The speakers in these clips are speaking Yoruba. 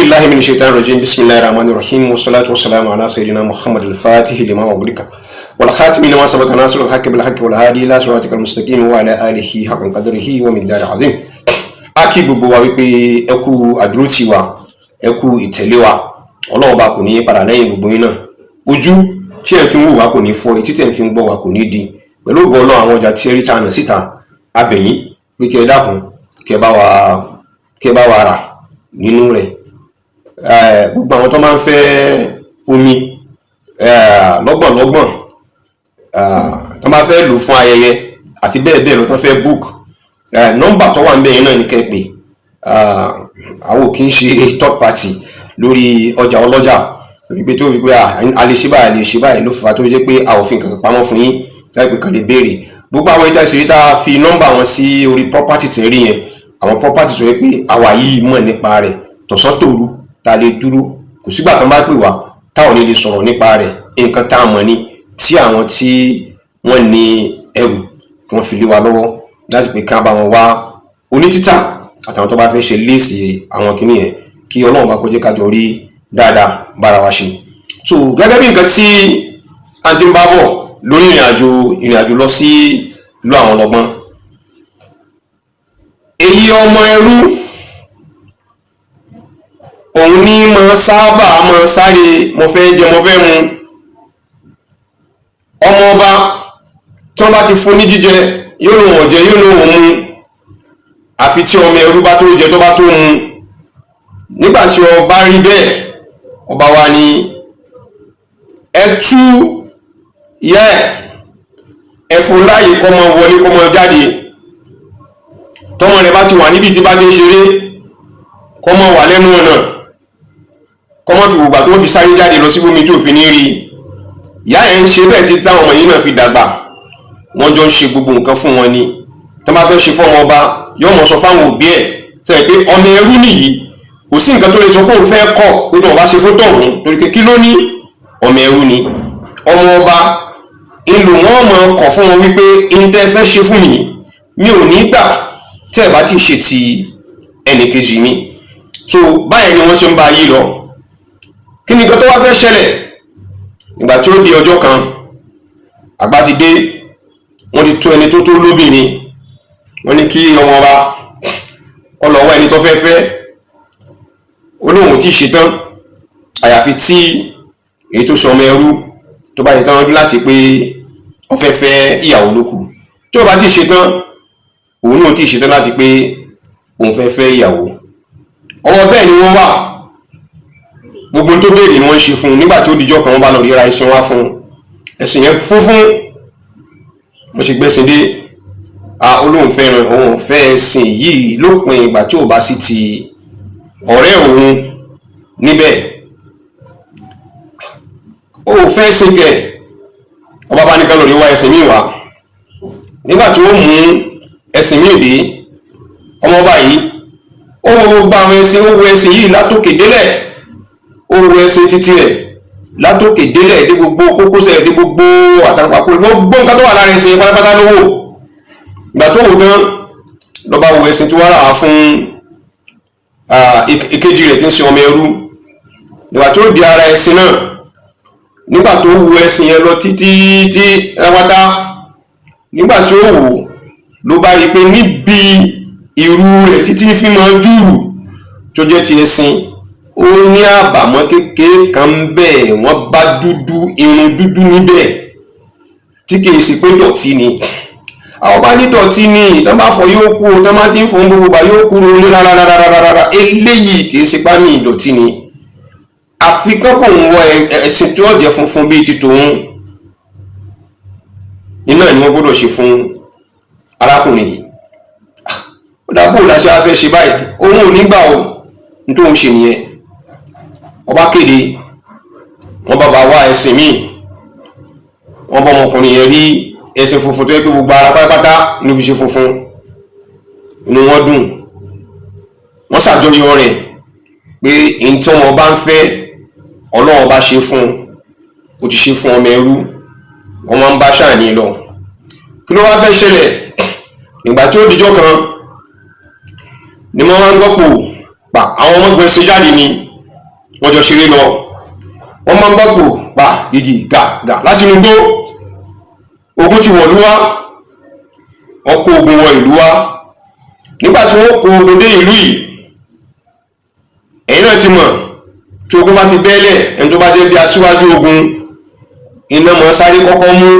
Billahi minash shaitanir rajim. Bismillahir rahmanir rahim. Wassalatu wassalamu ala sayyidina Muhammad al-Fatih lima ughliqa wal khatimi lima sabaqa nasirul haqqi bil haqqi wal hadi ila siratikal mustaqim wa ala alihi haqqa qadrihi wa miqdaril azim. A kí gbogbo wa wípé ẹ kú àdúrótì wa, ẹ kú ìtẹ̀lé wa. Ọlọ́run bá kò ní padà lẹ́yìn gbogbo yín náà. Ojú tí ẹ̀ ń fi ń wò wá kò ní fọ́, etí tẹ̀ ń fi ń gbọ́ wá kò ní di. Pẹ̀lú ògo Ọlọ́run, àwọn ọjà tí ẹ rí tá a nà síta, a bẹ̀ yín pé kí ẹ dákun, kí ẹ bá wa rà nínú rẹ̀. Gbogbo àwọn tó máa ń fẹ́ omi lọ́gbọ̀nlọ́gbọ̀n, tó máa fẹ́ lò fún ayẹyẹ àti bẹ́ẹ̀ bẹ́ẹ̀ lọ, tó fẹ́ book, nọ́mbà tó wà ń bẹ̀ yẹn náà ní kẹ́ ẹ pè. Àwọn ò kì í ṣe third party lórí ọjà ọlọ́jà, torí pé tó fi pé a lè ṣe báyìí, a lè ṣe báyìí ló fà á tó jẹ́ pé a ò fi nǹkan kan pamọ́ fún yín láì pé kàn lè béèrè. Gbogbo àwọn ìta ìṣèlérí tá a fi nọ́mbà wọn sí orí property tẹ̀ rí yẹn, àwọn property tó yẹ pé àwa yìí mọ̀ nípa rẹ̀ tọ̀sán tòru, tá a lè dúró, kò sígbà tán bá pè wá táwọn ní lè sọ̀rọ̀ nípa rẹ̀. Nǹkan tá a mọ̀ ni tí àwọn tí wọ́n ní ẹrù tí wọ́n fi lé wa lọ́wọ́ láti pé ká bá wọn wá onítítà àtàwọn tó bá fẹ́ ṣe léèsì àwọn kìíní yẹn. Kí Ọlọ́run bá kó jẹ́ kájọ rí dáadáa bára wa ṣe. So gẹ́gẹ́ bí nǹkan tí a ti ń bá bọ̀ lórí ìrìn àjò lọ sí ìlú àwọn ọlọ́gbọ́n, èyí ọmọ ẹrú òun ní máa sábà máa sáré mo fẹ́ jẹ, mo fẹ́ mu. Ọmọ ọba tí wọ́n bá ti fún ní jíjẹ, yóò lóun ọ̀jẹ̀, yóò lóun mu. Àfi tí ọmọ ẹrú bá tó jẹ, tó bá tó mu. Nígbà tí ọba rí bẹ́ẹ̀, ọba wa ní ẹ tú ìyá ẹ, ẹ fún láàyè kó máa wọlé, kó máa jáde. Tọmọ rẹ̀ bá ti wà níbi tí bá ti ń ṣeré, kó máa wà lẹ́nu ọ̀nà, kó máa fi wùgbà tó fi sáré jáde lọ síbòmí tí òfin ní rí. Ìyá ẹ̀ ń ṣe bẹ́ẹ̀ tí táwọn ọmọ yìí náà fi dàgbà. Wọ́n jọ ń ṣe gbogbo nǹkan fún wọn ni. Tó bá fẹ́ ṣe fọ́mọ ọba, yóò mọ̀ sọ fáwọn òbí ẹ̀ sẹ́yìn pé ọmọ ẹrú nìyí, kò sí nǹkan tó lè sọ pé òun fẹ́ kọ̀ pé tóun bá ṣe fún tọ̀hún, torí pé kí ló ní? Ọmọ ẹrú ni. Ọmọ ọba ìlú wọn mọ̀ kọ̀ fún wọn wípé n tẹ́ fẹ́ ṣe fún mi, mi ò ní gbà tẹ́ ẹ bá ti ṣe ti ẹnìkejì mi. So báyìí ni wọ́n ṣe ń bá yí lọ. Kí ni nǹkan tó wá fẹ́ ṣẹlẹ̀ nígbà tí ó di ọjọ́ kan? Àgbà ti dé, wọ́n ti tó ẹni tó tó lóbìnrin. Wọ́n ní kí ọmọ ọba kó lọ wá ẹni tó fẹ́ fẹ́. Ó lóun ò tí ì ṣetán, àyàfi tí èyí tó sọ ọmọ ẹrú tó bá ṣe tán láti pé ó fẹ́ fẹ́ ìyàwó ló kù. Tí ó bá ti ṣetán, òun náà tí ì ṣetán láti pé òun fẹ́ fẹ́ ìyàwó. Ọwọ́ bẹ́ẹ̀ ni wọ́n wà. Gbogbo tó béèrè ni wọ́n ṣe fún un. Nígbà tí ó dijọ́ kan, wọ́n bá lọ rí ra ẹṣin wá fún un. Ẹṣin yẹn funfun. Mo ṣe gbẹ́sìn dé, a olóhùn fẹ́ràn, òun fẹ́ ẹṣin yìí lópin ìgbà tí ò bá sí ti ọ̀rẹ́ òun níbẹ̀. Ó fẹ́ ṣe kẹ̀. Ọba bá ní ká lọ rí wá ẹṣin míì wá. Nígbà tí ó mú ẹṣin míì dé, ọmọ báyìí ó wo gbogbo àwọn ẹṣin, ó wo ẹṣin yìí látòkè délẹ̀, ó wo ẹṣin títí rẹ̀ látòkè délẹ̀, dé gbogbo kókósẹ̀, dé gbogbo àtàǹpàkò, gbogbo nǹkan tó wà lára ẹṣin pátápátá ló wò. Ìgbà tó wò tán, ló bá wo ẹṣin tí wọ́n rà wá fún ìkejì rẹ̀ tí ń ṣe ọmọ ẹrú. Nígbà tó di ara ẹṣin náà, nígbà tó wo ẹṣin yẹn lọ títí tí pátápátá, nígbà tí ó wò, ló bá rí i pé níbi ìrù rẹ̀ títí fi máa ń jùrù tó jẹ́ ti ẹṣin, ó ní àbàmọ́ kékeré kan bẹ́ẹ̀. Wọ́n bá dúdú, irun dúdú níbẹ̀ tí kìí ṣe pé dọ̀tí ni. Àwọn bá ní dọ̀tí ni, tán bá fọ yóò kú o, tán bá ti ń fọ gbogbo gbà yóò kúrò ní. Rárá, eléyìí kìí ṣe pámì ìdọ̀tí ni. Àfi kán kò ń wọ ẹṣin tí ó jẹ́ funfun bíi ti tòun iná ni wọ́n gbọ́dọ̀ ṣe fún arákùnrin yìí. Ó dá bóòlù àṣẹ afẹ́ ṣe báyìí, òun ò ní gbà o, ní tóun ṣe nìyẹn. Ọba kéde, wọ́n bá bá wá ẹṣin míì. Wọ́n bá ọmọkùnrin yẹn rí ẹṣin funfun tó yẹ pé gbogbo ara pátápátá ló fi ṣe funfun. Inú wọn dùn, wọ́n ṣàjọyọ̀ rẹ̀ pé n tí wọn bá ń fẹ́, Ọlọ́run bá ṣe fún un, ó ti ṣe fún ọmọ ẹrú. Wọ́n máa ń bá ṣàní lọ. Kí ló wá fẹ́ ṣẹlẹ̀ nígbà tí ó dijọ́ kan ni wọ́n máa ń gbọ́pò pa àwọn ọmọ gbẹ̀sìn jáde ni? Wọ́n jọ ṣeré lọ, wọ́n máa ń bá gbò pa gidi gà gà láti inú igbó. Ogun ti wọ̀lú wá, wọ́n kó ogun wọ ìlú wá. Nígbà tí wọ́n kó ogun dé ìlú yìí, ẹ̀yin náà ti mọ̀, tí ogun bá ti bẹ́lẹ̀, ẹni tó bá jẹ́ bí aṣíwájú ogun iná mọ̀ sáré kọ́kọ́ mú.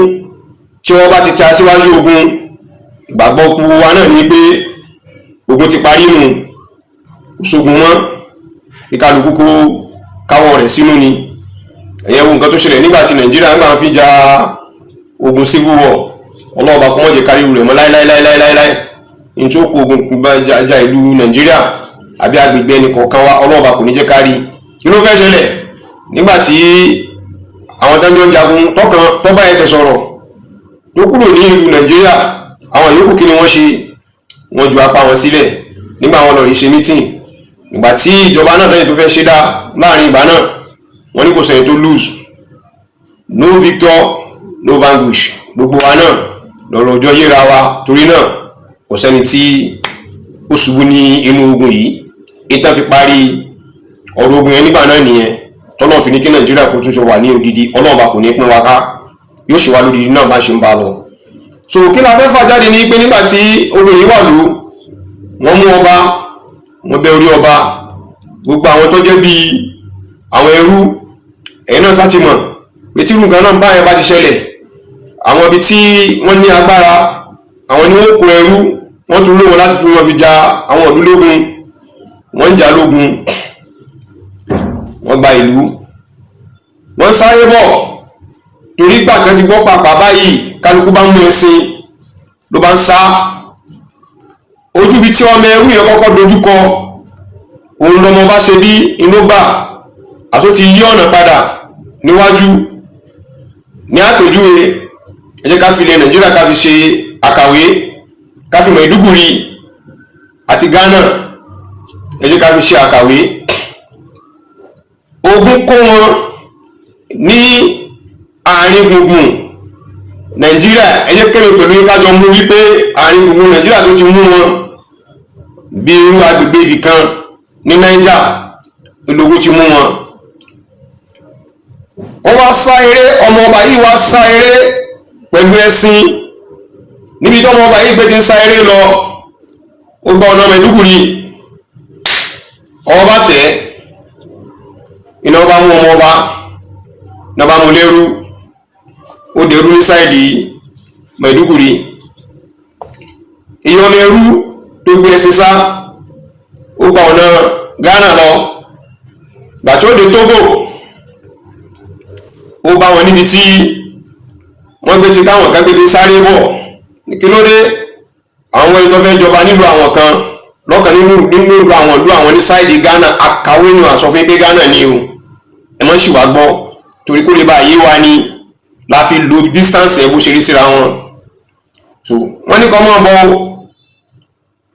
Tí wọ́n bá ti tẹ aṣíwájú ogun, ìgbàgbọ́ gbogbo wa náà ní pé ogun ti parí nù, kò sógun mọ́, kíkálukú kó káwọ́ rẹ̀ sínú ni. Ẹ̀yẹ wo nǹkan tó ṣẹlẹ̀ nígbà tí Nàìjíríà ń gbà fi ja ogun civil war. Ọlọ́ọ̀bá kó mọ̀jẹ̀ kárí rẹ̀ mọ́ láíláíláíláíláí. Ní tí ó kó ogun bá ja ìlú Nàìjíríà àbí agbègbè ẹnì kọ̀ọ̀kan wa, ọlọ́ọ̀bá kò ní jẹ́ kárí. Kí ló fẹ́ ṣẹlẹ̀ nígbà tí àwọn tó ń jọ ń jagun tọkàn tó bá ẹsẹ̀ sọ̀rọ̀ tó kúrò ní ìlú Nàìjíríà? Àwọn yòókù, kí ni wọ́n ṣe? Wọ́n ju apá wọn sílẹ̀ nígbà wọn lọ rí ṣe meeting. Ìgbà tí ìjọba náà tẹ́lẹ̀ tó fẹ́ ṣe dá láàrin ìgbà náà, wọ́n ní kò sẹ́yìn tó lose, no victor, no vanquish. Gbogbo wa náà lọ́rọ̀ ọjọ́ yéra wa, torí náà kò sẹ́ni tí ó ṣubú ní inú ogun yìí. Ìtàn fi parí ọ̀rọ̀ ogun yẹn nígbà náà nìyẹn, tọ́lọ́ fi ní kí Nàìjíríà kó tún ṣe wà ní odidi. Ọlọ́ọ̀bà kò ní pín wa ká, yóò ṣe wá lódidi náà bá ṣe ń bá a lọ. So kí la fẹ́ fà jáde ní pé nígbà tí ogun yìí wà ló, wọ́n mú ọba, wọ́n bẹ́ orí ọba. Gbogbo àwọn tó jẹ́ bíi àwọn ẹrú, ẹ̀yin náà sá ti mọ̀ pé tí irú nǹkan náà báyẹn bá ti ṣẹlẹ̀, àwọn ibi tí wọ́n ní agbára, àwọn ni wọ́n kó ẹrú, wọ́n tún lò wọ́n láti tún wọn fi ja àwọn ìlú lógun. Wọ́n ń jà lógun, wọ́n gba ìlú, wọ́n sáré bọ̀, torí gbà tán ti gbọ́ pàpà báyìí, kálukú bá mú ẹṣin ló bá ń sá. Ojú ibi tí ọmọ ẹrú yẹn kọ́kọ́ dojú kọ, òun lọmọ bá ṣe bí inú gbà àtó ti yí ọ̀nà padà níwájú. Ní àpèjúwe, ẹ jẹ́ ká fi ilẹ̀ Nàìjíríà ká fi ṣe àkàwé, ká fi Maiduguri àti Ghana, ẹ jẹ́ ká fi ṣe àkàwé. Ogun kó wọn ní àárín gbùngbùn Nàìjíríà. Ẹ jẹ́ kẹ́mi pẹ̀lú yín kájọ mú wípé àárín gbùngbùn Nàìjíríà tó ti mú wọn, bí irú agbègbè ibì kan ní Niger ológun ti mú wọn. Wọ́n wá sá eré, ọmọ ọba yìí wá sá eré pẹ̀lú ẹṣin. Níbi tí ọmọ ọba yìí gbé ti ń sá eré lọ, ó gba ọ̀nà Maiduguri, ọwọ́ bá tẹ̀, iná bá mú ọmọ ọba náà, bá mú lẹ́rú, ó dẹrú ní side Maiduguri. Ìyọnu ẹrú tó gbé ẹṣin sá, ó gba ọ̀nà Ghana lọ. Gbà tí ó dé Togo, ó bá wọn níbi tí wọ́n gbé ti káwọn kan gbé ti sáré bọ̀. Kí ló dé? Àwọn ẹni tó fẹ́ jọba nílùú àwọn kan lọ́kàn nínú ìlú àwọn ìlú àwọn ní side Ghana. Akàwé ni àsọfún pé Ghana ni o, ẹ mọ́ sì wá gbọ́, torí kó lè bá yé wa ni la fi lo distance ẹ̀ bó ṣe rí síra wọn. So wọ́n ní kọ́ mọ́ bọ́,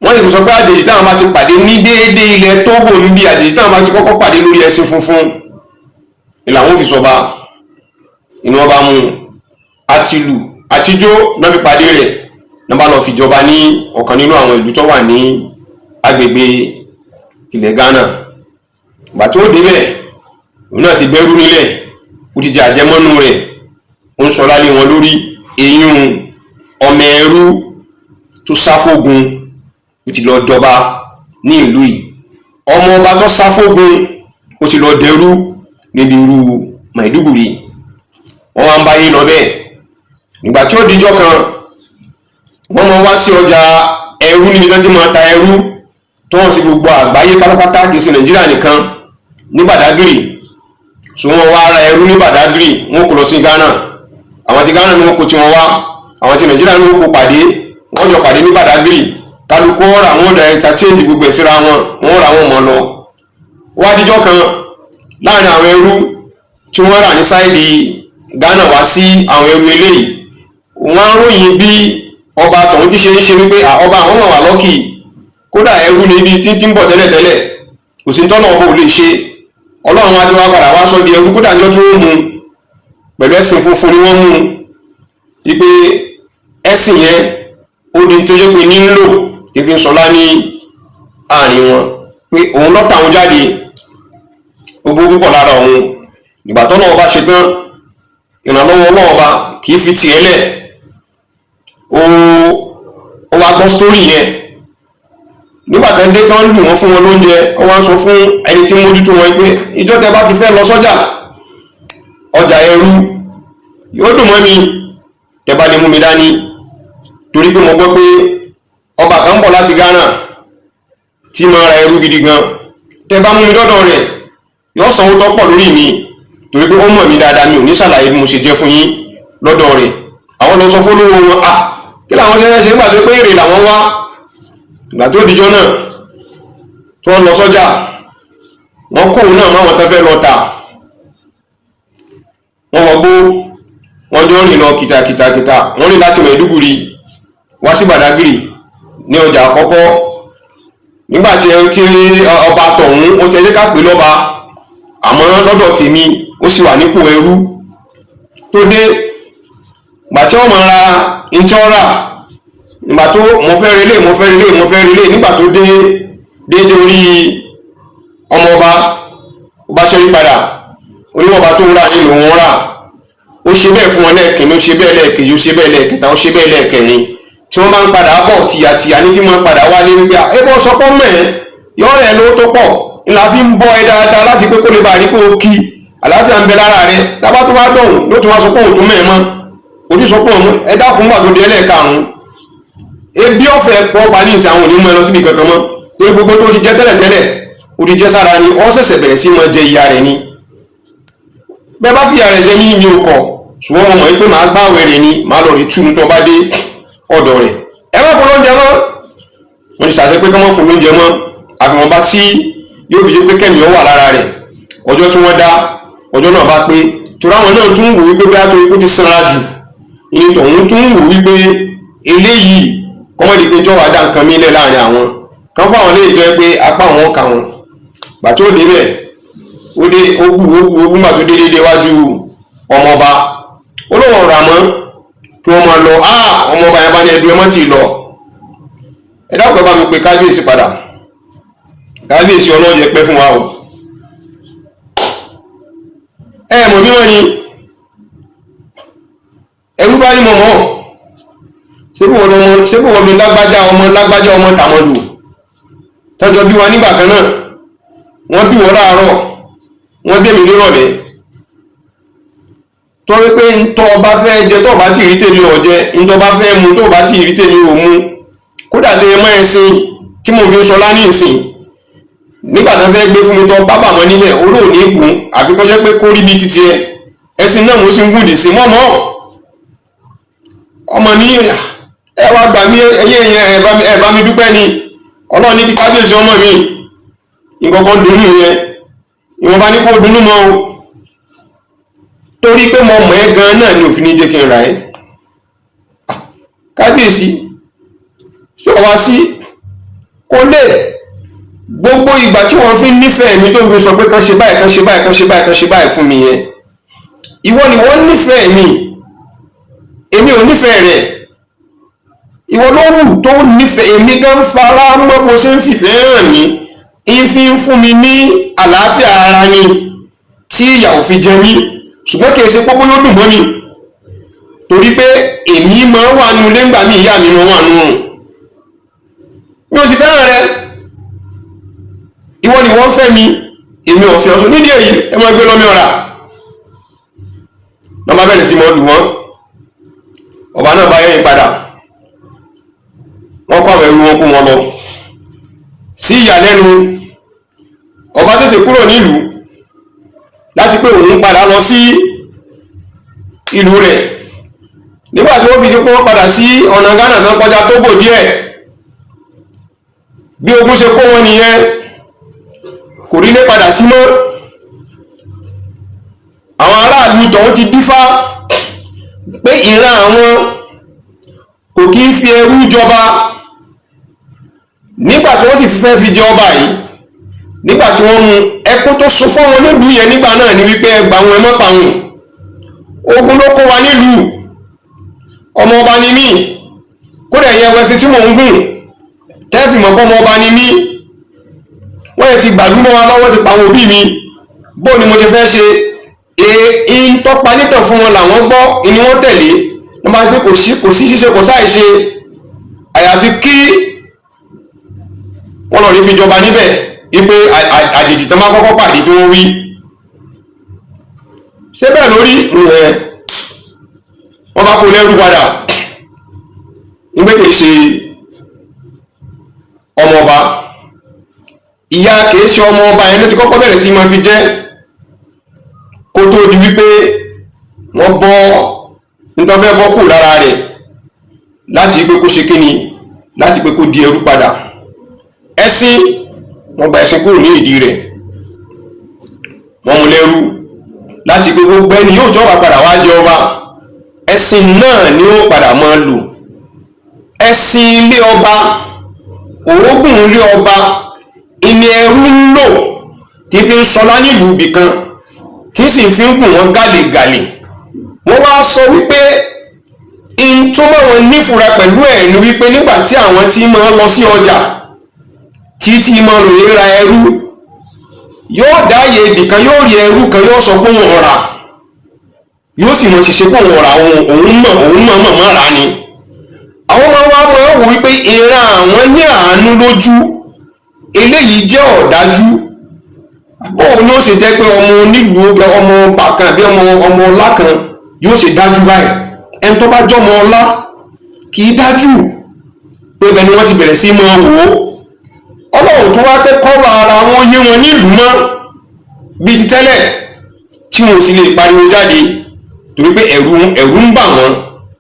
wọ́n lè sọ pé àjèjì táwọn bá ti pàdé ní déédéé ilẹ̀ Togo, níbi àjèjì táwọn bá ti kọ́kọ́ pàdé lórí ẹṣin funfun ni làwọn ò fi sọba. Inú wọn bá mú àtìlù àtijọ́ náà fi pàdé rẹ̀ náà, bá lọ fìjọba ní ọ̀kan nínú àwọn ìlú tó wà ní agbègbè ilẹ̀ Ghana. Ìgbà tó débẹ̀, òun náà ti bẹ́rù nílẹ̀, ó ti jẹ àjẹmọ́nú rẹ̀, ó ń sọlá lé wọn lórí. Eyín ọmọ ẹrú tó sáfógun, ó ti lọ dọba ní ìlú yìí. Ọmọ ọba tó sáfógun, ó ti lọ dẹrú níbi irú Maiduguri. Wọ́n wá ń báyé lọ bẹ́ẹ̀. Nígbà tí ó dijọ́ kan, wọ́n máa wá sí ọjà ẹrú níbi tí wọ́n ti máa ta ẹrú tó wọ́n sí gbogbo àgbáyé pátápátá, kì í ṣe Nàìjíríà nìkan, ní Badagry. So wọ́n wá ra ẹrú ní Badagry, wọ́n kó lọ sí Ghana. Àwọn ti Ghana ni wọ́n kó tiwọn wá, àwọn ti Nàìjíríà ni wọ́n kó pàdé, wọ́n jọ pàdé ní Badagry. Kálukú ọ̀rà wọn dà, interchange gbogbo ẹ̀ síra wọn, wọ́n rà wọ́n mọ̀ lọ. Wá díjọ́ kan, láàrin àwọn ẹrú tí wọ́n rà ní side Ghana wá sí àwọn ẹrú eléyìí, wọ́n á ròyìn bí ọba tọ̀hún ti ṣe ń ṣe, wípé ọba àwọn wà lucky, kódà ẹrú ní ibi tí ń bọ̀ tẹ́lẹ̀tẹ́lẹ̀, kò sí tọ́nà ọba ò lè ṣe. Ọlọ́run wá ti wá padà wá sọ di ẹrú, kódà níjọ́ tí wọ́n mú pẹ̀lú ẹ̀sìn funfun ni wọ́n mú, wípé ẹ̀sìn yẹn ó di tó jẹ́ pé nílò tí fi ń sọlá ní àárín wọn, pé òun lọ́tà àwọn jáde. Ó gbó púpọ̀ lára òun. Ìgbà tọ́nà ọba ṣe tán, ìrànlọ́wọ́ Ọlọ́run ọba kì í fi tiẹ̀ lẹ̀. Ó wá gbọ́ sítórì yẹn. Nígbà tó ń dé tán, lù wọ́n, fún wọn lóúnjẹ, ó wá ń sọ fún ẹni tí ń mójútó wọn pé ìjọ tẹ bá ti fẹ́ lọ sọ́jà, ọjà ẹrú, yóò dùn mọ́ mi tẹ bá lè mú mi dání, torí pé mo gbọ́ pé ọba kan ń bọ̀ láti Ghana tí máa ra ẹrú gidi gan. Tẹ bá mú mi dọ́dọ̀ rẹ̀, yóò sanwó tó pọ̀ lórí mi, torí pé ó mọ̀ mí dáadáa. Mi ò ní ṣàlàyé bí mo ṣe jẹ́ fún yín lọ́dọ̀ rẹ̀. Àwọn lọ sọ fólówó wọn, à kí làwọn ṣe fẹ́ ṣe nígbà tó pé èrè làwọn wá. Ìgbà tó dijọ́ náà tí wọ́n lọ sọ́jà, wọ́n kó òun náà máwọn tán fẹ́ lọ tà. Wọ́n wọgbó, wọ́n jọ rìn lọ kìtàkìtàkìtà. Wọ́n rìn láti Maiduguri wá sí Badagry ní ọjà àkọ́kọ́. Nígbà tí ọba tọ̀hún, ó ti ẹjẹ́ ká pè lọ́ba, àmọ́ lọ́dọ̀ tèmi ó sì wà nípò ẹrú tó dé. Gbà tí wọ́n máa ra ntí ọ́ rà, ìgbà tó mo fẹ́ relé, mo fẹ́ relé, mo fẹ́ relé. Nígbà tó dé déédéé orí ọmọọba, ó bá ṣẹ́rí padà, oníwọ̀nba tó ń rà ní lòun rà. Ó ṣe bẹ́ẹ̀ fún wọn lẹ́ẹ̀kínní, ó ṣe bẹ́ẹ̀ lẹ́ẹ̀kejì, ó ṣe bẹ́ẹ̀ lẹ́ẹ̀kẹta, ó ṣe bẹ́ẹ̀ lẹ́ẹ̀kẹrin. Tí wọ́n bá ń padà bọ̀, tìyàtìyà ní fi máa ń padà wá ní wípé ẹ bọ́ sọpọ́ mẹ́ ẹ yọ rẹ̀ lówó tó pọ̀ ńlá fi ń bọ́ ẹ dáadáa, láti pé kó lè bá rí pé ó kí àlàáfíà ń bẹ lára rẹ. Tábà tó wá dọ̀hùn ló tún wá sọ pé òun tó mẹ́ ẹ mọ́ ojú sọ pé òun ẹ dákun. Wà tó di ẹlẹ́ẹ̀karùn-ún, ebi ọ̀fẹ́ pọ̀ pa ní ìsìn, àwọn onímọ̀ ẹ lọ síbi kankan mọ́, torí gbogbo tó ti jẹ́ tẹ́lẹ̀tẹ́lẹ̀ ó ti jẹ́ sára ni, ó ṣẹ̀ṣẹ̀ bẹ̀rẹ̀ sí máa jẹ ìyà rẹ̀ ni. Bẹ́ẹ̀ bá fìyà rẹ̀ jẹ ní mi ò kọ̀, ṣùgbọ́n mo mọ̀ pé màá gbààwẹ̀ rẹ̀ ni, màá lọ rí túnú tó bá dé ọ̀dọ̀ rẹ̀. Ẹ má fún lóúnjẹ mọ́. Wọ́n ti ṣàṣẹ pé kí wọ́n fún lóúnjẹ mọ́, àfihàn bá tí yóò fi jẹ́ pé kẹ́mi ó wà lára rẹ̀. Ọjọ́ tí wọ́n dá ọjọ́ náà bá pé, torí àwọn náà tún wò wípé bí a torí pé ó ti sanra jù ìní tọ̀hún tún wò wípé eléyìí kọ́mọ́dé pé jọ́wọ́ dá nǹkan mílẹ̀ láàrin àwọn kan fún àwọn léyìí tó yẹ pé apá àwọn kà wọ́n. Gbà tó débẹ̀, ó dé, ó bù, ó bù, ó bù. Mà tó dé dédé wájú ọmọọba, ó lóun ọ̀rọ̀ àmọ́ kí wọ́n máa lọ. Ọmọọba yẹn bá ní ẹdun, ẹ mọ́ tì í lọ, ẹ dákun, ẹ bá mi pe kábíyèsí padà. Kábíyèsí, ọlọ́jẹ pẹ́ fún wa o. Ẹ mọ̀ mí, wọ́n ni ẹrú bá ní mọ̀mọ́. Ṣébí wọ́n lọmọ, ṣébí wọ́n lọ lágbájá, ọmọ lágbájá, ọmọ tàmọ̀dù, tọ́jọ́ bí wa nígbà kan náà. Wọ́n bí wọ́n láàárọ̀, wọ́n dé mi nírọ̀lẹ́. Tó wípé ntọ́ ọba fẹ́ jẹ, tó ọba tí ì rí tèmi ò jẹ, ntọ́ ọba fẹ́ mu, tó ọba tí ì rí tèmi ò mu. Kódà tẹ mọ́ ẹṣin tí mo fi ń sọlá ní ìsìn, nígbà tó fẹ́ gbé fún mi, tọ́ bábà mọ́ níbẹ̀, olóòní gùn, àfi kó jẹ́ pé kó rí bí títí ẹ. Ẹṣin náà mo sì ń gùn dì sí mọ́mọ́ ọmọ ní. Ẹ wá gbà mí, ẹyẹ yẹn, ẹ bá mi dúpẹ́ ni. Ọlọ́run ní kí kábíyèsí ọmọ mi nǹkan kan dùnú yẹn, ìwọ̀nba ní kó dùnú mọ́ o, torí pé mo mọ̀ ẹ́ gan náà ni òfin ní jẹ́ kí n rà ẹ́. Kábíyèsí, ṣé ọ wá sí kó lè gbogbo ìgbà tí wọ́n fi ń nífẹ̀ẹ́ mi, tó fi sọ pé kán ṣe báyìí, kán ṣe báyìí, kán ṣe báyìí, kán ṣe báyìí fún mi yẹn? Ìwọ ni wọ́n nífẹ̀ẹ́ mi, èmi ò nífẹ̀ẹ́ rẹ̀. Ìwọ ló wù tó nífẹ̀ẹ́ èmi gan, fara mọ́ bó ṣe ń fìfẹ́ hàn mí, ń fi ń fún mi ní àlàáfíà ara ni tí ìyàwó fi jẹ mí. Ṣùgbọ́n kì í ṣe pópó yóò dùn mọ́ mi, torí pé èmi máa wà nù ilé ńgbà mí, ìyá mi máa wà nù mi ò sì fẹ́ràn rẹ. Ìwọ ni wọ́n fẹ́ mi, èmi ò fẹ́ ọ. Nídìí èyí, ẹ máa gbé lọ́mí ọ̀rà. Lọ́mọ bẹ̀rẹ̀ sí mọ́ lù wọ́n. Ọba náà bá yẹ́yìn padà, wọ́n kọ́ àwọn ẹrú wọn, kó wọn lọ. Sí ìyàlẹ́nu, ọba tètè kúrò nílùú láti pé òun padà lọ sí ìlú rẹ̀. Nígbà tí wọ́n fi di pé wọ́n padà sí ọ̀nà Ghana náà, kọjá Tógò díẹ̀, bí ogun ṣe kó wọn nìyẹn, kò rí lé padà sí mọ́. Àwọn aráàlú tọ̀hún ti dífá pé ìran àwọn kò kí ń fi ẹrú jọba. Nígbà tí wọ́n sì fẹ́ fi jẹ ọba yìí, nígbà tí wọ́n mú, ẹkún tó sun fún wọn nílùú yẹn nígbà náà ni wípé ẹgbà wọn, ẹ mọ́ pa wọn, ogun ló kó wa nílùú, ọmọ ọba ni mí, kódà ẹ̀yẹ ẹwẹ́sí tí mò ń gùn tẹ́ẹ̀fì mọ̀ pé ọmọ ọba ni mí. Wọ́n yẹ ti gbàlú mọ́ wa lọ́wọ́, ti pa àwọn òbí mi. Bó ni mo ṣe fẹ́ ṣe èyí ń tọ́pa nítàn fún wọn làwọn gbọ́ ni wọ́n tẹ̀lé. Wọ́n bá ṣe kò sí ṣíṣe, kò sáì ṣe, àyàfi kí wọ́n lọ rí fi jọba níbẹ̀, wípé àjèjì tán máa kọ́kọ́ pàdé tí wọ́n wí. Ṣé bẹ́ẹ̀ lórí ẹ̀? Wọ́n bá kó lẹ́rú padà nígbè kìí ṣe ọmọ ọba. Ìyá kìí ṣe ọmọ ọba yẹn ló ti kọ́kọ́ bẹ̀rẹ̀ sí máa fi jẹ́, kó tó di wípé wọ́n bọ́ nítorí fẹ́ bọ́ kù lára rẹ̀, láti wípé kó ṣe kíni, láti pé kó di ẹrú padà. Ẹṣin, wọ́n gba ẹṣin kúrò ní ìdí rẹ̀, wọ́n mú lẹ́rú, láti pé gbogbo ẹni yóò jọba padà wá jẹ ọba, ẹṣin náà ni ó padà máa lò. Ẹṣin ilé ọba, òógùn ilé ọba ìní ẹrú ń lò, tí fi ń sọlá nílùú ibìkan, tí sì fi ń gùn wọ́n gàlègàlè. Wọ́n wá sọ wípé in tó mọ́ wọn nífura pẹ̀lú ẹ̀ ni wípé nígbà tí àwọn tí máa lọ sí ọjà, tí tí máa lò lè ra ẹrú, yóò dáyé ibìkan, yóò rí ẹrú kan, yóò sọ pé òun rà, yóò sì mọ ṣiṣẹ́ pé òun rà, òun mọ̀ òun mọ̀ mọ̀ mọ̀ rà ni. Àwọn máa wá máa wò wípé ìran àwọn ní àánú lójú, eléyìí jẹ́ ọ̀dájú. Bóun ni ó ṣe jẹ́ pé ọmọ onílùú, ọmọ ọba kan àbí ọmọ ọlá kan yóò ṣe dájú báyìí? Ẹni tó bá jọmọ ọlá kì í dájú. Pé ibẹ̀ ni wọ́n ti bẹ̀rẹ̀ sí máa wò ó. Ọlọ́run tó wá pé kọ́rọ̀ ara wọn yé wọn nílùú mọ́ bíi ti tẹ́lẹ̀, tí wọn ò sì lè pariwo jáde, torí pé ẹ̀rù ń bà wọ́n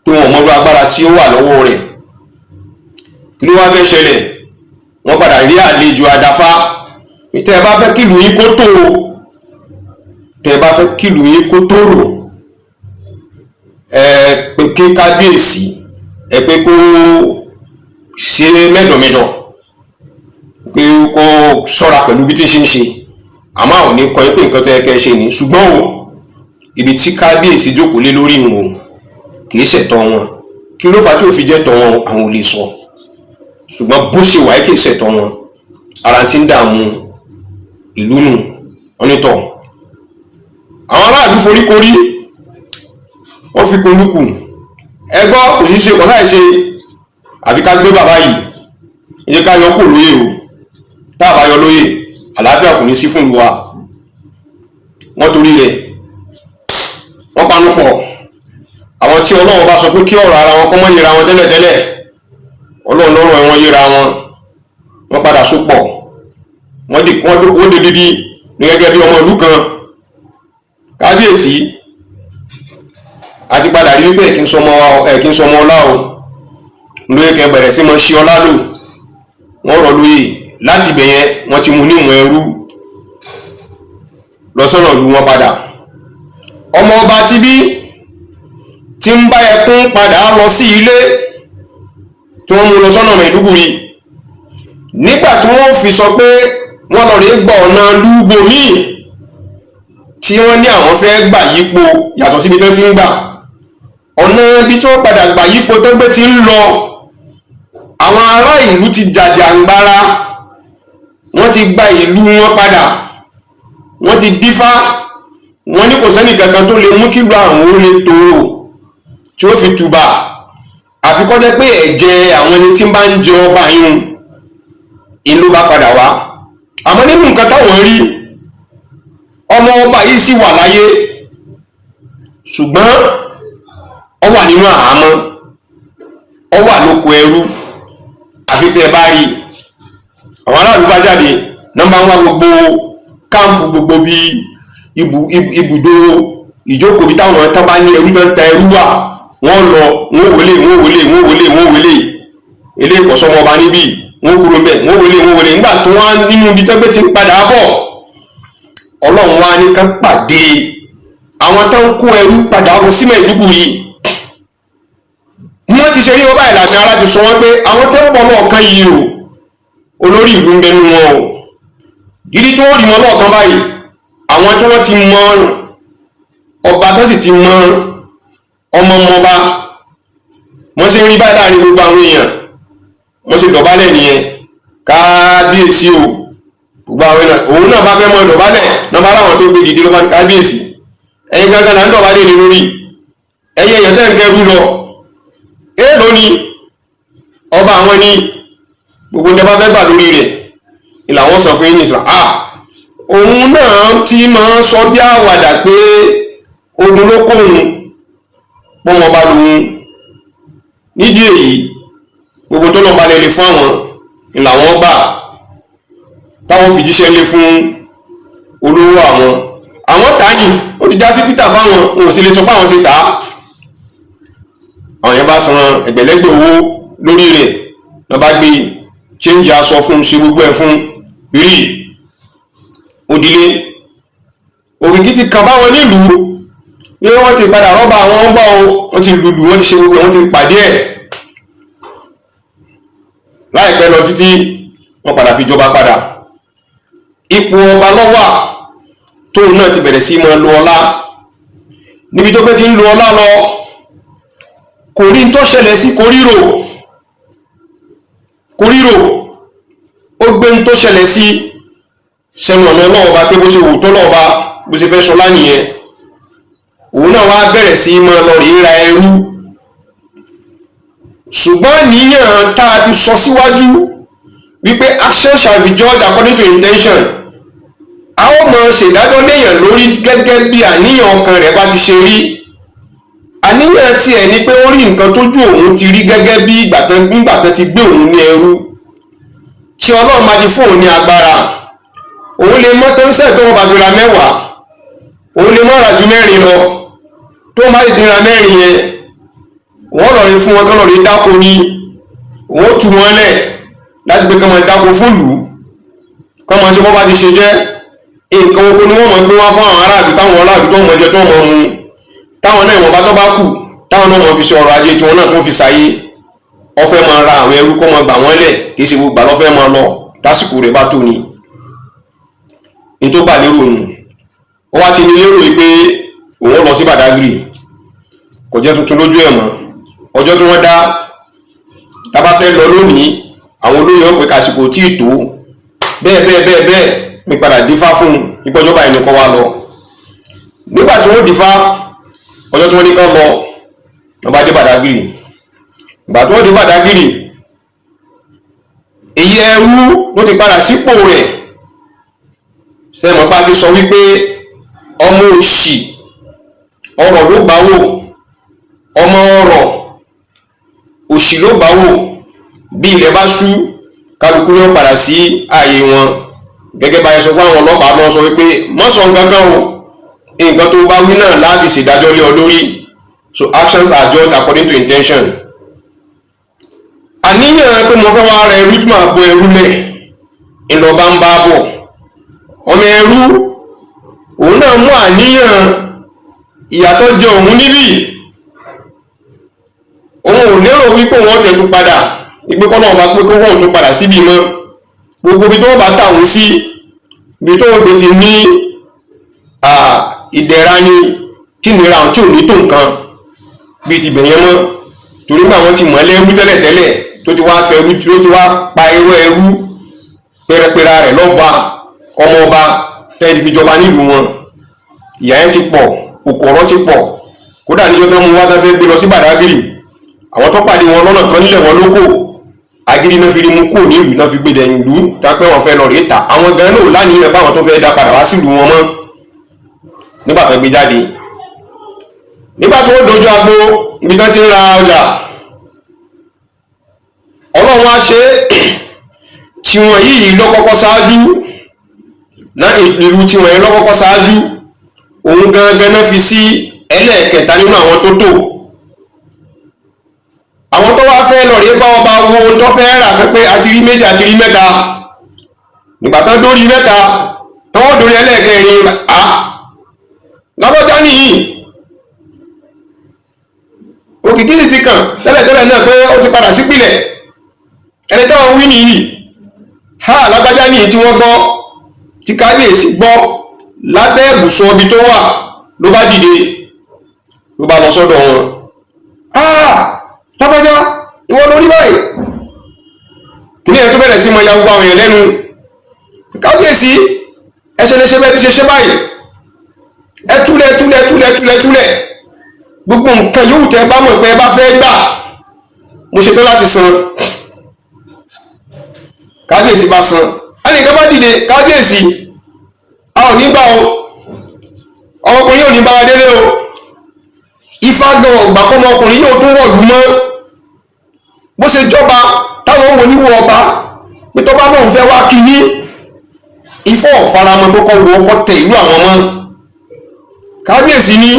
pé wọn ò mọ̀rọ̀ agbára tí ó wà lọ́wọ́ rẹ̀. Kí ló wá fẹ́ ṣẹlẹ̀? Wọ́n padà rí àlejò àdáfá. Tẹ́ ẹ bá fẹ́ kílùú yín kó tó o, tẹ́ ẹ bá fẹ́ kílùú yín kó tòrò, ẹ pé kí kábíyèsí, ẹ pé kó ṣe mẹ́dọ̀mẹ́dọ̀, pé kó ṣọ́ra pẹ̀lú bí tí ń ṣe ń ṣe. Àmọ́ àwọn ò ní kọ́ ẹ pé nǹkan tó yẹ kẹ́ ẹ ṣe ní. Ṣùgbọ́n o, ibi tí kábíyèsí jókòó lé lórí wọn kì í ṣẹ̀tọ́ wọn. Kí ló fà á tí ò fi jẹ́ tọ́ wọn? Àwọn ò lè sọ, ṣùgbọ́n bó ṣe wà kì í ṣẹ̀tọ́ wọn. Ara ti ń dààmú ìlú nù. Onítọ̀ àwọn aráàlú foríkorí, wọ́n fi kun lukù. Ẹgbọ́ kò sí ṣe, kò sáì ṣe, àfi ká gbé bàbá yìí, ẹ jẹ́ ká yọ kó lóyè o. Tá a bá yọ lóyè, àlàáfíà kò ní sí fún ìlú wa. Wọ́n torí rẹ̀ wọ́n panu pọ̀. Àwọn tí Ọlọ́run bá sọ pé kí ọ̀rọ̀ ara wọn kọ́ mọ́ yẹra wọn tẹ́lẹ̀tẹ́lẹ̀, Ọlọ́run lọ́rọ̀ wọn yẹra wọn. Wọ́n padà so pọ̀, wọ́n di wọ́n di dídí ní gẹ́gẹ́ bí ọmọ ìlú kan. Kábíyèsí, àti padà rí wípé ẹ̀ kí ń sọmọ ẹ̀ kí ń sọmọ ọlá o, lóye kẹ bẹ̀rẹ̀ sí mọ ṣe ọlá lò. Wọ́n rọ̀ lóye. Láti ibẹ̀ yẹn, wọ́n ti mú níwọ̀n ẹrú lọ sọ́nà ìlú wọn padà. Ọmọ ọba tí bí tí ń bá ẹkún padà lọ sí ilé tí wọ́n mú lọ sọ́nà Maiduguri, nígbà tí wọ́n fi sọ pé wọ́n lọ rí gbọ́ ọ̀nà lúgbò míì tí wọ́n ní àwọn fẹ́ gbà yípo yàtọ̀ síbi tó ti ń gbà, ọ̀nà ibi tí wọ́n padà gbà yípo tó gbé ti ń lọ, àwọn ará ìlú ti jàjàǹgbara, wọ́n ti gba ìlú wọn padà, wọ́n ti dífá. Wọ́n ní kò sẹ́nì kankan tó lè mú kílù àwọn ó lè tòrò tí ó fi tùbà, àfi kó jẹ́ pé ẹ̀jẹ̀ àwọn ẹni tí ń bá ń jẹ ọba yún ìlú bá padà wá. Àmọ́ nínú nǹkan táwọn rí, ọmọ ọba yìí sì wà láyé, ṣùgbọ́n ó wà nínú àhámọ́, ó wà lóko ẹrú. Àfi tẹ́ ẹ bá rí àwọn aráàlú bá jáde nọ́mbà ń wá gbogbo káàmpù, gbogbo bíi ibùdó ìjókòó bí táwọn tán bá ní ẹrú tán ta ẹrú wà, wọ́n lọ, wọ́n wọlé, wọ́n wọlé, wọ́n wọlé, wọ́n wọlé. Eléyìí kò sọmọ ọba níbí, wọ́n kúrò ń bẹ̀, wọ́n wọlé, wọ́n wọlé. Nígbà tó wá nínú ibi tó gbé ti ń padà bọ̀, Ọlọ́run wá ní ká pàdé àwọn tó ń kó ẹrú padà lọ sí Maiduguri. Wọ́n ti ṣe rí ọba ìlànà ara ti sọ wọ́n pé àwọn tó ń bọ̀ lọ́ọ̀kan yìí o, olórí ìlú ń bẹnu wọn o. Dídí tó rí wọn lọ́ọ̀kan báyìí, àwọn tí wọ́n ti mọ ọba tó sì ti mọ ọmọ ọmọba, wọ́n ṣe ń rí báyìí láàrin gbogbo àwọn èèyàn, wọ́n ṣe dọ̀bálẹ̀ nìyẹn. Kábíyèsí o! Gbogbo àwọn èèyàn, òun náà bá fẹ́ mọ dọ̀bálẹ̀ náà. Nọ́mbà láwọn tó gbé dìde ló bá ní, "Kábíyèsí, ẹ̀yin gangan là ń dọ̀bálẹ̀ lé lórí. Ẹ̀yin èèyàn tẹ́ ń kẹrù lọ, èèlò ni?" Ọba àwọn ní gbogbo ní ọba fẹ́ gbà lórí rẹ̀ ìlà wọn sọ fún yín ní ìsìlá. Ah, òun náà ti máa ń sọ bí àwàdà pé ogun ló kóhun pọ́n wọn bá lòun. Nídìí èyí, gbogbo tó lọ́n balẹ̀ lè fún àwọn ìlà wọn gbà táwọn fi jíṣẹ́ lé fún olówó àwọn. Àwọn tà ní ó ti já sí títà fáwọn, òun ò sì lè sọ pé àwọn ṣe tà á. Àwọn yẹn bá san ẹgbẹ̀lẹ́gbẹ̀ owó lórí rẹ̀, lọ́ bá gbé change aṣọ fún un, ṣe gbogbo ẹ̀ fún rí òdìlé. Òkìkí ti kàn báwọn nílùú pé wọ́n ti padà rọ́bà àwọn ń bọ̀ o. Wọ́n ti lùlù, wọ́n ti ṣe gbogbo ẹ̀, wọ́n ti pàdé ẹ̀. Láìpẹ́ lọ títí, wọ́n padà fi jọba padà. Ipò ọba lọ́wà tóun náà ti bẹ̀rẹ̀ sí máa lo ọlá. Níbi tó pé ti ń lo ọlá lọ, kò rí tó ṣẹlẹ̀ sí, kò ríro, kò ríro. Ó gbé ń tó ṣẹlẹ̀ sí sẹ́nu ọ̀nà ọlọ́wọ́ bá pé bó ṣe wù tó lọ́wọ́ bá bó ṣe fẹ́ ṣọlá nìyẹn. Òun náà wá bẹ̀rẹ̀ sí máa lọ rí ra ẹrú, ṣùgbọ́n níyàn tá a ti sọ síwájú wípé action shall be judged according to intention, a ó mọ ṣèdájọ́ léèyàn lórí gẹ́gẹ́ bí àníyàn ọkàn rẹ̀ bá ti ṣe rí. Àníyàn tiẹ̀ ni pé ó rí nǹkan tójú òun ti rí gẹ́gẹ́ bí ìgbà tán nígbà tán ti gbé òun ní ẹrú, tí Ọlọ́run máa ti fún òun ní agbára, òun lè mọ́ tó ń sẹ̀ tó wọn bá fi ra 10, òun lè mọ́ ra ju 4 lọ. Tó má sì ti ra 4 yẹn, wọ́n lọ rí fún wọn kán lọ rí dáko ní, òun ó tú wọn lẹ̀ láti pé kán máa dáko fúlùú, kán máa ṣe bọ́ bá ti ṣe jẹ́. Nǹkan oko ni wọ́n máa gbé wá fún àwọn aráàlú, táwọn aráàlú tó wọ́n jẹ, tó wọ́n mu, táwọn náà ìwọ̀nba tó bá kù, táwọn náà máa fi ṣe ọrọ̀ ajé tiwọn náà tó fi ṣayé. Ọfẹ́ máa ra àwọn ẹrú kó máa gbà wọ́n lẹ̀, kì í ṣe gbogbo àlọ́fẹ́ máa lọ lásìkò rẹ̀ bá tó ni ní tó gbà lérò nù. Ó wá ti ní lérò yìí pé òun lọ sí Badagry, kò jẹ́ tuntun lójú ẹ̀ mọ́. Ọjọ́ tí wọ́n dá tábà fẹ́ lọ lónìí, àwọn olóyè ó pè kásìkò tí ì tó bẹ́ẹ̀ bẹ́ẹ̀ bẹ́ẹ̀ bẹ́ẹ̀. Mi padà dífá fún un ìpọ́jọ́ báyìí nìkan wá lọ. Nígbà tí wọ́n dífá ọjọ́ tí wọ́n ní kán lọ, wọ́n bá dé Badagry. Ìgbà tí wọ́n dé Badagry, èyí ẹrú ló ti padà sípò rẹ̀. Sẹ́mọ̀ bá ti sọ wípé ọmọ òṣì ọrọ̀ ló gbà wò, ọmọ ọrọ̀ òṣì ló gbà wò. Bí ilẹ̀ bá ṣú, kálukú ló padà sí ààyè wọn. Gẹ́gẹ́ bá yẹ sọ fún àwọn ọlọ́pàá náà, sọ wípé mọ́ sọ nǹkan kan o, nǹkan tó bá wí náà láti ṣèdájọ́ lé ọ lórí. So actions are judged according to intention. Àníyàn pé mo fẹ́ wá ra ẹrú tí màá bọ ẹrú lẹ̀ ńlọba ń bá bọ̀. Ọmọ ẹrú òun náà mú àníyàn ìyàtọ̀ jẹ òun níbí. Òun ò lérò wípé òun ọ̀tẹ̀ tún padà ìgbé kọ́ náà bá pé kó wọ́n tún padà síbi mọ́. Gbogbo ibi tó wọ́n bá tà òun sí, ibi tó wọ́n gbé ti ní ìdẹ̀ra ni, tí nira àwọn tí ò ní tó nǹkan bíi ti bẹ̀yẹn mọ́, torí pé àwọn ti mọ̀ lẹ́rú tẹ́lẹ̀tẹ́lẹ̀, tó ti wá fẹ́ ẹrú, tó ti wá pa irọ́ ẹrú pẹrẹpẹrẹ rẹ̀ lọ́ba, ọmọ ọba tẹ́lẹ̀ ti fi jọba nílùú wọn. Ìyà yẹn ti pọ̀, òkò ọ̀rọ̀ ti pọ̀. Kódà níjọ́ tó mú wá tó fẹ́ gbé lọ sí Badagry, àwọn tó pàdé wọn lọ́nà kan nílẹ̀ wọn lóko agídí náà fi rí mú kúrò nílùú náà, fi gbé dẹ̀yìn ìlú dápẹ́ wọn fẹ́ lọ rèé ta. Àwọn gan náà láníyàn báwọn tó fẹ́ dá padà wá sílùú wọn mọ́. Nígbà tó gbé jáde, nígbà tó dojú agbo ibi tó ti ń ra ọjà, Ọlọ́run wá ṣe tiwọn yìí ló kọ́kọ́ ṣáájú náà. Ìlú tiwọn yìí ló kọ́kọ́ ṣáájú, òun gangan náà fi sí ẹlẹ́ẹ̀kẹta nínú àwọn tó tò. Àwọn tó wá fẹ́ lọ rí bá ọba wo ohun tó fẹ́ rà pé àti rí 2, àti rí 3. Nígbà tán dórí 3, tọwọ́ dórí ẹlẹ́ẹ̀kẹrin, à lábọ́já nìyí, òkìkí sì ti kàn tẹ́lẹ̀tẹ́lẹ̀ náà pé ó ti padà sípìlẹ̀. Ẹni táwọn wí nìyí, ha, lágbájá nìyí tí wọ́n gbọ́, tí kábíyèsí gbọ́ lábẹ́ ibùsọ̀ ibi tó wà, ló bá dìde, ló bá lọ sọ́dọ̀ wọn. Ah, lágbájá, ìwọ lórí báyìí. Kí ni ẹ̀ tó bẹ̀rẹ̀ sí mọ ya gbogbo àwọn èèyàn lẹ́nu? Kábíyèsí, Ẹ ṣe lè ṣe bẹ́ẹ̀ ti ṣe ṣe báyìí. Ẹ túlẹ̀, túlẹ̀, túlẹ̀, túlẹ̀, túlẹ̀. Gbogbo nǹkan yòówù tẹ́ ẹ bá mọ̀ pé ẹ bá fẹ́ gbà, mo ṣetán láti san. Kábíyèsí bá san. Ẹnìkan bá dìde, "Kábíyèsí, a ò ní gbà o. Ọmọkùnrin yóò ní bá wa délé o. Ifá gan ọgbà kọ́mọkùnrin yóò tún wọ̀lú mọ́. Bó ṣe jọba táwọn wò níwò ọba pé tọ́ba náà ń fẹ́ wá kí yín, Ifá ọ̀faramọ́ tó kọ́ wo ọkọ̀ tẹ ìlú àwọn mọ́." Kábíyèsí ní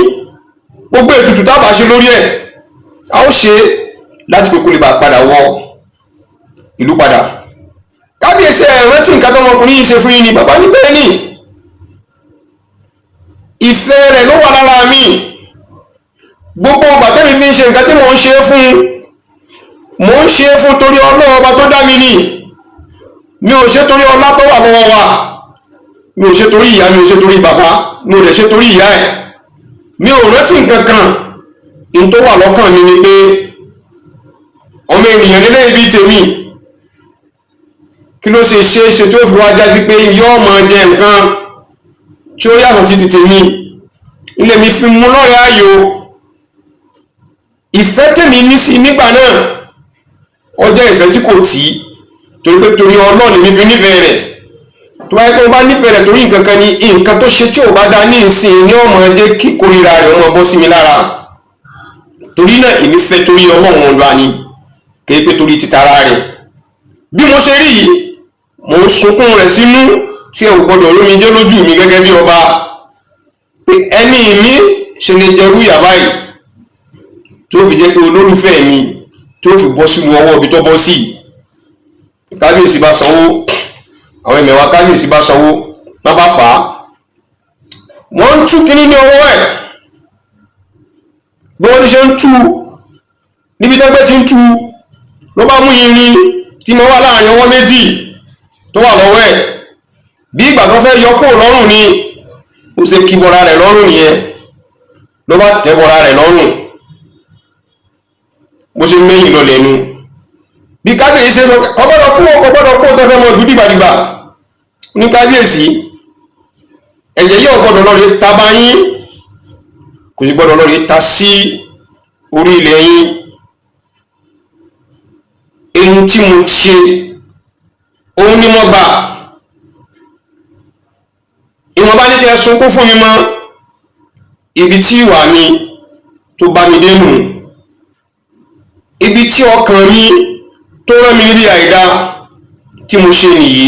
gbogbo ètùtù tá a bá ṣe lórí ẹ̀, a ó ṣe láti pé kó lè bá padà wọ ìlú padà. "Kábíyèsí, ẹ̀ rántí nǹkan tọmọkùnrin yìí ṣe fún yín ni?" Bàbá ní bẹ́ẹ̀ ni, ìfẹ́ rẹ̀ ló wà lára mi. Gbogbo ọgbà tẹ́mi fi ń ṣe nǹkan tí mò ń ṣe fún, mò ń ṣe fún torí Ọlọ́run Ọba tó dá mi ni. Mi ò ṣe torí ọlá tó wà lọ́wọ́ wa, mi ò ṣe torí ìyá mi, ò ṣe torí bàbá mi, ò dẹ̀ ṣe torí ìyá ẹ̀. Mi ò rántí nǹkan kan. In tó wà lọ́kàn mi ni pé ọmọ ènìyàn nílé ibi tèmi, kí ló ṣe ṣe é ṣe tó fi wá jásí pé yóò máa jẹ nǹkan tí ó yàtọ̀ títí tèmi? Ilé mi fi mú lọ́rẹ̀ ayò. Ìfẹ́ tèmi ní sí nígbà náà, ó jẹ́ ìfẹ́ tí kò tí, torí pé torí Ọlọ́run mi fi nífẹ̀ẹ́ rẹ̀. Tó bá yẹ pé mo bá nífẹ̀ẹ́ rẹ̀ torí nǹkan kan ni, nǹkan tó ṣe tí ò bá dá ní ìsìn ní ọmọ jẹ́ kí kórìíra rẹ̀ ọmọ bọ́ sí mi lára. Torí náà, èmi fẹ́ torí Ọlọ́run ọba ni, kì í pé torí títara rẹ̀. Bí mo ṣe rí yìí, mo ń sunkún rẹ̀ sínú tí ẹ ò gbọdọ̀ rómi jẹ́ lójú mi gẹ́gẹ́ bí ọba, pé ẹni mi ṣe lè jẹrú ìyà báyìí, tó fi jẹ́ pé olólùfẹ́ mi tó fi bọ́ sínú ọwọ́ ibi tó bọ́ sí. Kábíyèsí bá sanwó, àwọn ẹ̀mẹ̀wá kábíyèsí bá sanwó, má bá fà á. Wọ́n ń tú kínní ní ọwọ́ ẹ̀. Bí wọ́n ti ṣe ń tú, níbi tó gbé ti ń tú, ló bá mú irin tí mo wà láàrin ọwọ́ méjì tó wà lọ́wọ́ ẹ̀, bí ìgbà tó fẹ́ yọ kúrò lọ́rùn ni. Ó ṣe kí bọ́ra rẹ̀ lọ́rùn nìyẹn, ló bá tẹ́ bọ́ra rẹ̀ lọ́rùn, bó ṣe mẹ́yìn lọ lẹ́nu. Bí kábíyèsí ṣe sọ, "Ọgbọ́dọ̀ kú, ọgbọ́dọ̀ kú," tó fẹ́ mọ ìlú dìgbàdìgbà ní, "Kábíyèsí, ẹ̀jẹ̀ yìí ò gbọ́dọ̀ lọ rí taba yín, kò sì gbọ́dọ̀ lọ rí ta sí orí ilẹ̀ yín. Èyí tí mo ṣe, òun ni mo gbà. Ìwọ̀nba ní kí ẹ sunkún fún mi mọ́. Ibi tí ìwà mi tó bá mi dénú, ibi tí ọkàn mi tó rán mi níbi àìdá tí mo ṣe nìyí."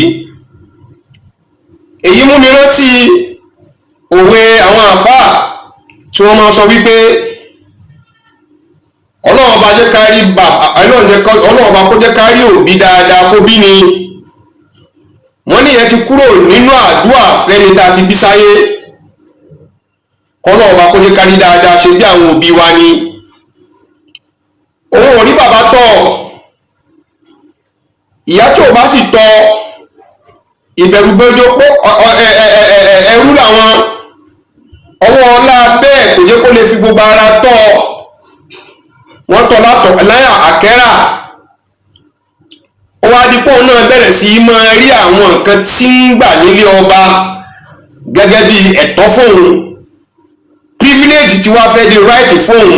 Èyí mú mi rántí òwe àwọn àfáà tí wọ́n máa sọ wípé Ọlọ́run bá jẹ́ ká rí bàbá, Ọlọ́run bá kó jẹ́ ká rí òbí dáadáa kó bí ni. Wọ́n ní ìyẹn ti kúrò nínú àdúrà fẹ́ni tá a ti bí sáyé, kọ́lọ́run bá kó jẹ́ ká rí dáadáa ṣe bí àwọn òbí wa ni. Òun ò rí bàbá tọ́, ìyá tí ò bá sì tọ́, ìbẹ̀rù gbẹjọ pé ẹrú làwọn ọwọ́ ọlá bẹ́ẹ̀ kò jẹ́ kó lè fi gbogbo ara tọ́. Wọ́n tọ́ látọ̀ láyà àkẹ́rà. Ó wá di pé òun náà bẹ̀rẹ̀ sí í máa rí àwọn nǹkan tí ń gbà nílé ọba gẹ́gẹ́ bí ẹ̀tọ́ fóun. Privilege tí wàá fẹ́ di right fóun,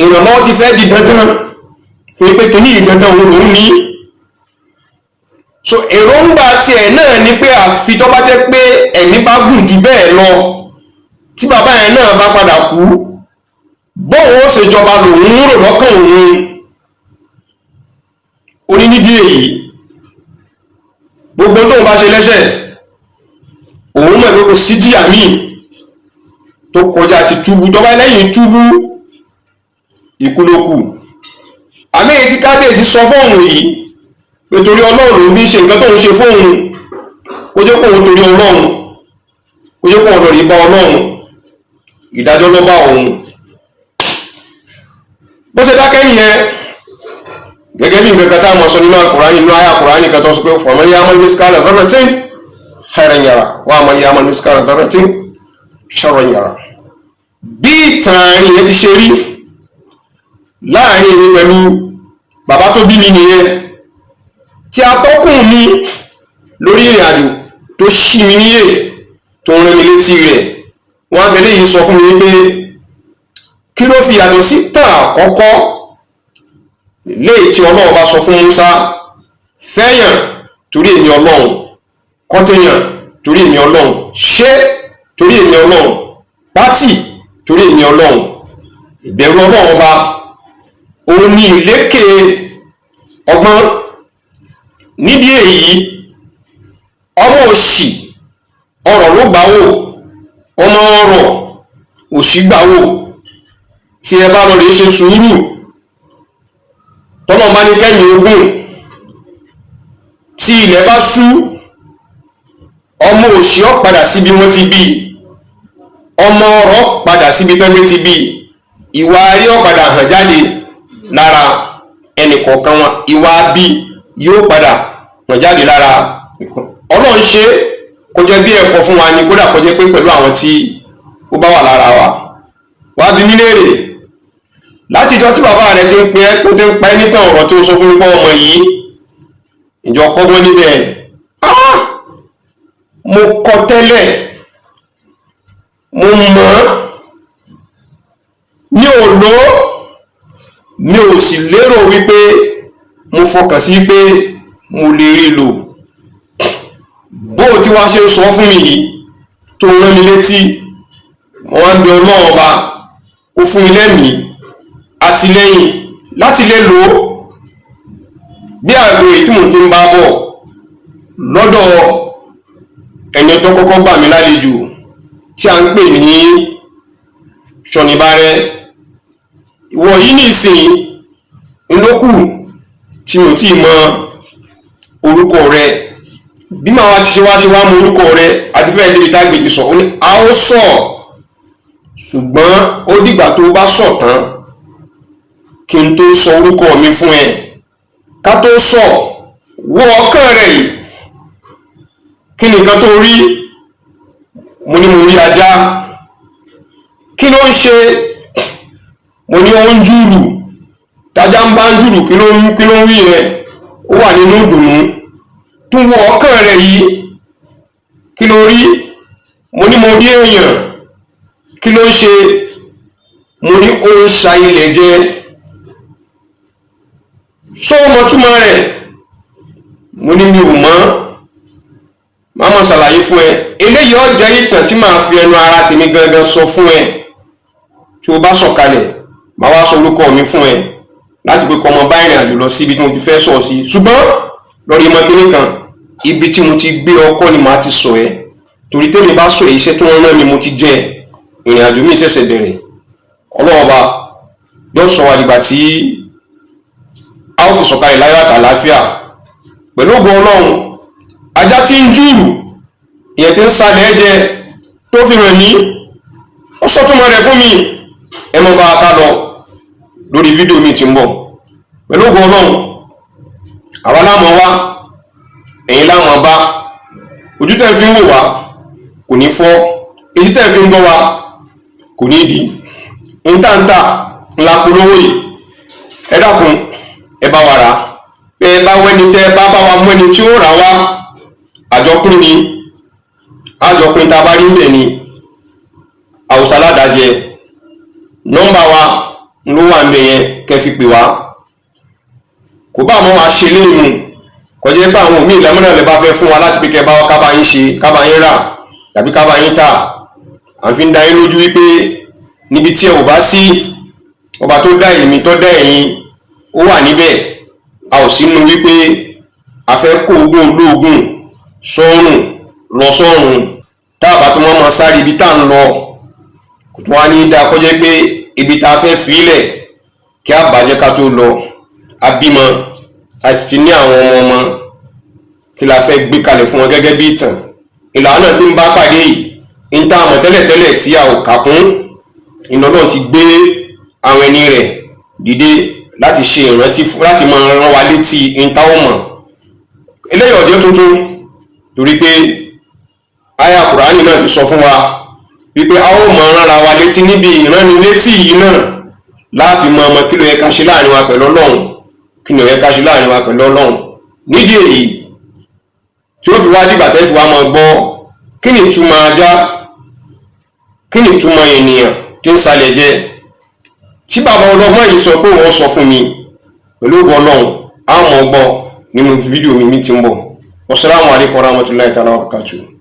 ìrànlọ́wọ́ ti fẹ́ di dandan fún pé kìíní ìdandan òun lòún ní. So èròǹgbà tiẹ̀ náà ni pé àfi tó bá jẹ́ pé ẹ̀mí bá gùn jù bẹ́ẹ̀ lọ, tí bàbá yẹn náà bá padà kú, bóun ó ṣèjọba lòun ń rò lọ́kàn òun. Oní nídìí èyí, gbogbo tóun bá ṣe lẹ́sẹ̀, òun mọ̀ pé kò sí jìyà míì tó kọjá ti túbú. Tó bá lẹ́yìn túbú, ikú ló kù. Àmì èyí tí kábíyèsí sọ fóun yìí pé torí Ọlọ́run ló fi ń ṣe nǹkan tóun ṣe fóun, kó jẹ́ kóun torí Ọlọ́run, kó jẹ́ kóun lọ rí bá Ọlọ́run, ìdájọ́ ló bá òun. Bó ṣe dákẹ́ nìyẹn. Gẹ́gẹ́ bí nǹkan kan tá a mọ̀ sọ nínú Àkùránì, nínú àyà Àkùránì kan tó sọ pé faman ya'mal mithqala dharratin khayran yara wa man ya'mal mithqala dharratin sharran yara. Bí ìtàn àárín yẹn ti ṣe rí láàrin èmi pẹ̀lú bàbá tó bí mi nìyẹn, tí atọ́kùn mi lórí ìrìn àjò. Tó ṣí mi níyè, tó ń rán mi létí rẹ̀, wọ́n á fẹ́ léyìí sọ fún mi pé kí ló fi yàtọ̀ sí tàn àkọ́kọ́ léyìí tí Ọlọ́run bá sọ fún Musa: fẹ́yàn torí èmi Ọlọ́run, kọ́tẹ̀yàn torí èmi Ọlọ́run, ṣé torí èmi Ọlọ́run, pátì torí èmi Ọlọ́run. Ìbẹ̀rù Ọlọ́run Ọba òun ní ìlékè ọgbọ́n. Nídìí èyí, ọmọ òṣì ọrọ̀ ló gbà wò, ọmọ ọrọ̀ òṣì gbà wò. Tí ẹ bá lọ rèé ṣe sùúrù, tọ́lọ́ bá ní kẹ́yìn ogún, tí ilẹ̀ bá ṣú, ọmọ òṣì ó padà síbi wọ́n ti bí, ọmọ ọrọ̀ padà síbi tọ́gbé ti bí. Ìwà rí ó padà hàn jáde lára ẹnì kọ̀ọ̀kan wọn, ìwà bí yóò padà hàn jáde lára. Ọlọ́run ṣe kó jẹ́ bí ẹ̀kọ́ fún wa ni, kódà kó jẹ́ pé pẹ̀lú àwọn tí ó bá wà lára wa. Wàá bi mí léèrè látijọ́ tí bàbá rẹ ti ń pè ẹ́, tó ti ń pa ẹ́ nítàn ọ̀rọ̀ tó sọ fún mi pé ọmọ yìí ìjọ kọ́gbọ́n níbẹ̀. Ah, mo kọ tẹ́lẹ̀, mo mọ̀ ọ́, mi ò lò ó, mi ò sì lérò wípé mo fọkàn sí pé mo lè rí lò. Bó o ti wá ṣe ń sọ fún mi yìí, tó rán mi létí, mo wá ń bẹ Ọlọ́run Ọba kó fún mi lẹ́mìí àtìlẹ́yìn láti lè lò ó bí àgbo èyí tí mo ti ń bá bọ̀ lọ́dọ̀ ẹni tó kọ́kọ́ gbà mí lálejò tí a ń pè ní Ṣọ̀nìbàrẹ̀. Ìwọ yìí nìsín ńlọ́kù tí mi ò tí ì mọ orúkọ rẹ. Bí màá wá ti ṣe wá mọ orúkọ rẹ àti fẹ́ẹ́ débi tágbè ti sọ, ó ní a ó sọ, ṣùgbọ́n ó dìgbà tó bá sọ tán kí n tó sọ orúkọ mi fún ẹ. Ká tó sọ, wọ ọkàn rẹ yìí, kí ni nǹkan tó rí? Mo ní mo rí ajá. Kí ló ń ṣe? Mo ní ó ń jùrù. Tájá ń bá ń jùrù, kí ló ń wí yẹn? Ó wà nínú ìdùnnú. Tún wọ ọkàn rẹ yìí, kí ló rí? Mo ní mo rí èèyàn. Kí ló ń ṣe? Mo ní ó ń ṣa ilẹ̀ jẹ. Ṣó o mọ túmọ̀ rẹ̀? Mo ní mi ò mọ̀, màá mọ̀ ṣàlàyé fún ẹ. Eléyìí ó jẹ́ ìtàn tí màá fi ẹnu ara tèmi gangan sọ fún ẹ. Tí o bá sọ̀kalẹ̀, màá wá sọ orúkọ mi fún ẹ láti pé kọ́ ọmọ bá ìrìn àjò lọ síbi tí mo ti fẹ́ sọ̀ sí. Ṣùgbọ́n lórí ọmọ kínní kan, ibi tí mo ti gbé ọkọ ni màá ti sọ ẹ, torí tèmi bá sọ èyí, iṣẹ́ tí wọ́n rán mi mo ti jẹ́, ìrìn àjò mi ṣẹ̀ṣẹ̀ bẹ̀rẹ̀. Ọlọ́run Ọba yóò sọ wa dìgbà tí a ó fi sọ̀kalẹ̀ láyọ̀ àtàláfíà pẹ̀lú ògo Ọlọ́run. Ajá tí ń jùrù, ìyẹn tí ń salẹ̀ jẹ tó fi ràn mí, ó sọtúmọ̀ rẹ̀ fún mi. Ẹ mọ́ bá a ká lọ lórí fídíò mi tí ń bọ̀ pẹ̀lú ògo Ọlọ́run. Àwa láàmú wá, ẹ̀yin láàmú bá. Ojú tẹ́ fi ń wò wá kò ní fọ́, etí tẹ́ fi ń gbọ́ wá kò ní di. Ntàntà ńlá polówó yìí, ẹ dákun, ẹ bá wa rà. Bẹ́ ẹ bá wẹ́ni tẹ́ ẹ bá bá wa mú ẹni tí ó rà wá, àjọpín ni, àjọpín tá a bá rí ń bẹ̀ ni àwòsàn aládàjẹ. Nọ́mbà wa ló wà ń bẹ̀ yẹn, kẹ́ fi pè wá. Kò bá àmọ́ wa ṣe léyìn kọjá pé àwọn òmíì lẹ́mọ́nà lè bá fẹ́ fún wa láti pé kẹ́ bá wa ká bá yín ṣe, ká bá yín rà tàbí ká bá yín tà. À ń fi ń dá yín lójú wípé níbi tí ẹ ò bá sí, ọba tó dá èmi, tó dá ẹ̀yin, ó wà níbẹ̀. A ò sínú wípé a fẹ́ kó ogún olóògùn sọ́rùn lọ sọ́run, tá a bá tó wọ́n máa sáré ibi tá à ń lọ, kò tún wá ní í dáa kọjá pé ibi tá a fẹ́ fílẹ̀ kí a bàjẹ́ ká tó lọ. A bímọ, a sì ti ní àwọn ọmọ ọmọ, kí la fẹ́ gbé kalẹ̀ fún wọn gẹ́gẹ́ bí ìtàn? Ìlànà tí ń bá pàdé yìí ń tá àmọ̀ tẹ́lẹ̀tẹ́lẹ̀ tí a ò kà kún, iná náà ti gbé àwọn ẹni rẹ̀ dìde láti ṣe ìrántí, láti máa rán wa létí ń tá ò mọ̀. Eléyìí ọ̀jẹ́ tuntun, torí pé àyà Kùránì náà ti sọ fún wa wípé a ó máa ránra wa létí. Níbi ìránnilétí yìí náà láàfin mọ ọmọ kí ló yẹ ká ṣe láàrin wa pẹ̀lú Ọlọ́run, kí ni ó yẹ ká ṣe láàrin wa pẹ̀lú Ọlọ́run. Nídìí èyí, Tí ó fi wá dìgbà tẹ́ fi wá máa gbọ́ kí ni ìtumọ̀ ajá, kí ni ìtumọ̀ ènìyàn tí ń salẹ̀ jẹ, tí bàbá ọlọ́gbọ́n yìí sọ pé wọ́n sọ fún mi. Pẹ̀lú ògo Ọlọ́run, á mọ̀ gbọ́ nínú fídíò mi tí ń bọ̀. Wasalaamu alaykum warahmatulahi ta'ala wabarakatuh.